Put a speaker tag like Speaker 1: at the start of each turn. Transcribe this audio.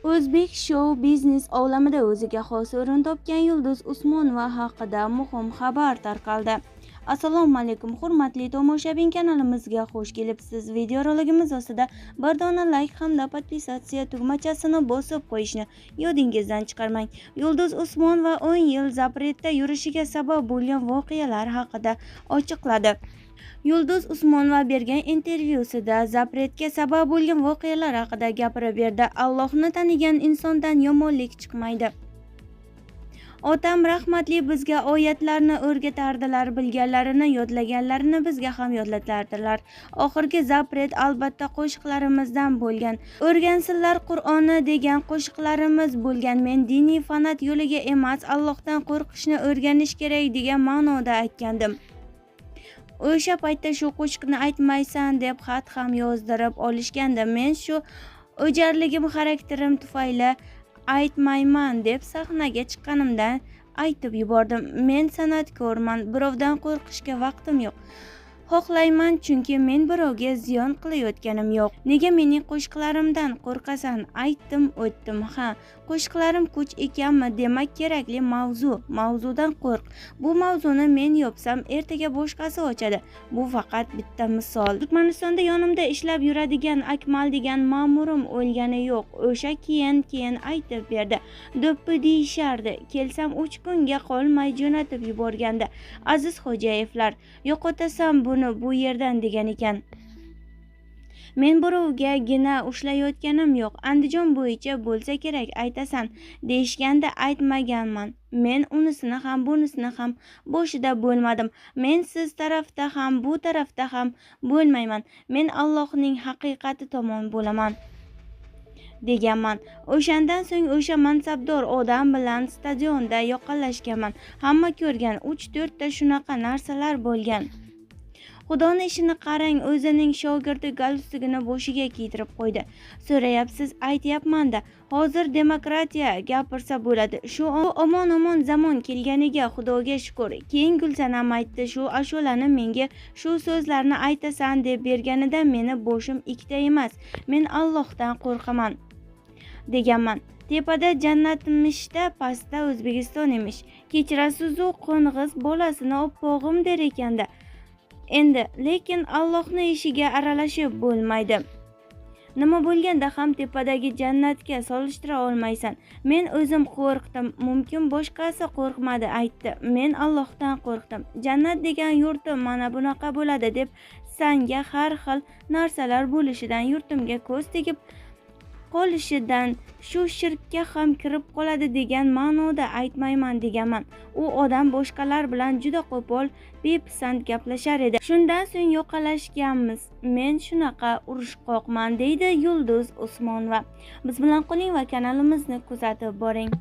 Speaker 1: O'zbek shou-biznes olamida o'ziga xos o'rin topgan Yulduz Usmonova haqida muhim xabar tarqaldi. Assalomu alaykum, hurmatli tomoshabin, kanalimizga xush kelibsiz. Videorolikimiz ostida bir dona like hamda podpisatsiya tugmachasini bosib qo'yishni yodingizdan chiqarmang. Yulduz Usmonova 10 yil zapretda yurishiga sabab bo'lgan voqealar haqida ochiqladi. Yulduz Usmonova bergan intervyusida zapretga sabab bo'lgan voqealar haqida gapirib berdi. Allohni tanigan insondan yomonlik chiqmaydi. Otam rahmatli bizga oyatlarni o'rgatardilar, bilganlarini, yodlaganlarini bizga ham yodlatardilar. Oxirgi zapret albatta qo'shiqlarimizdan bo'lgan. O'rgansinlar Qur'onni degan qo'shiqlarimiz bo'lgan. Men diniy fanat yo'liga emas, Allohdan qo'rqishni o'rganish kerak degan ma'noda aytgandim. O'sha paytda shu qo'shiqni aytmaysan deb xat ham yozdirib olishgandi. Men shu o'jarligim, xarakterim tufayli aytmayman deb sahnaga chiqqanimda aytib yubordim. Men san'atkorman, birovdan qo'rqishga vaqtim yo'q. Xohlayman, chunki men birovga ziyon qilayotganim yo'q. Nega mening qo'shiqlarimdan qo'rqasan? Aytdim, o'tdim. Ha, qo'shiqlarim kuch ekanmi? Demak, kerakli mavzu, mavzudan qo'rq. Bu mavzuni men yopsam, ertaga boshqasi ochadi. Bu faqat bitta misol. Turkmanistonda yonimda ishlab yuradigan Akmal degan ma'murim o'lgani yo'q. O'sha keyin aytib berdi. Do'ppi deyishardi. Kelsam 3 kunga qolmay jo'natib yuborgandi. Aziz Xo'jayevlar, yo'qotasan buni bu yerdan degan ekan. Men birovga gina ushlayotganim yo'q. Andijon bo'yicha bo'lsa kerak aytasan deyishganda aytmaganman. Men unisini ham bunisini ham boshida bo'lmadim. Men siz tarafda ham bu tarafda ham bo'lmayman. Men Allohning haqiqati tomon bo'laman deganman. O'shandan so'ng o'sha mansabdor odam bilan stadionda yoqalashganman. Hamma ko'rgan, 3-4 ta shunaqa narsalar bo'lgan. Xudoni ishini qarang, o'zining shogirdi galstukini boshiga kiydirib qo'ydi. So'rayapsiz, aytyapman-da. Hozir demokratiya gapirsa bo'ladi. Shu omon-omon zamon kelganiga Xudoga shukr. Keyin Gulsanam aytdi, shu ashulani menga shu so'zlarni aytasan deb berganida meni boshim ikkita emas. Men Allohdan qo'rqaman deganman. Tepada jannatmishda, pastda O'zbekiston emish. Kechirasiz-u, qo'ng'iz bolasini oppog'im der ekanda. Endi lekin Allohning ishiga aralashib bo'lmaydi. Nima bo'lganda ham tepadagi jannatga solishtira olmaysan. Men o'zim qo'rqdim, mumkin boshqasi qo'rqmadi aytdi. Men Allohdan qo'rqdim. Jannat degan yurtim mana bunaqa bo'ladi deb sanga har xil narsalar bo'lishidan, yurtimga ko'z tegib qolishidan, shu shirkka ham kirib qoladi degan ma'noda aytmayman deganman. U odam boshqalar bilan juda qo'pol, bepisand gaplashar edi. Shundan so'ng yoqalashganmiz. Men shunaqa urushqoqman, deydi Yulduz Usmonova. Biz bilan qoling va kanalimizni kuzatib boring.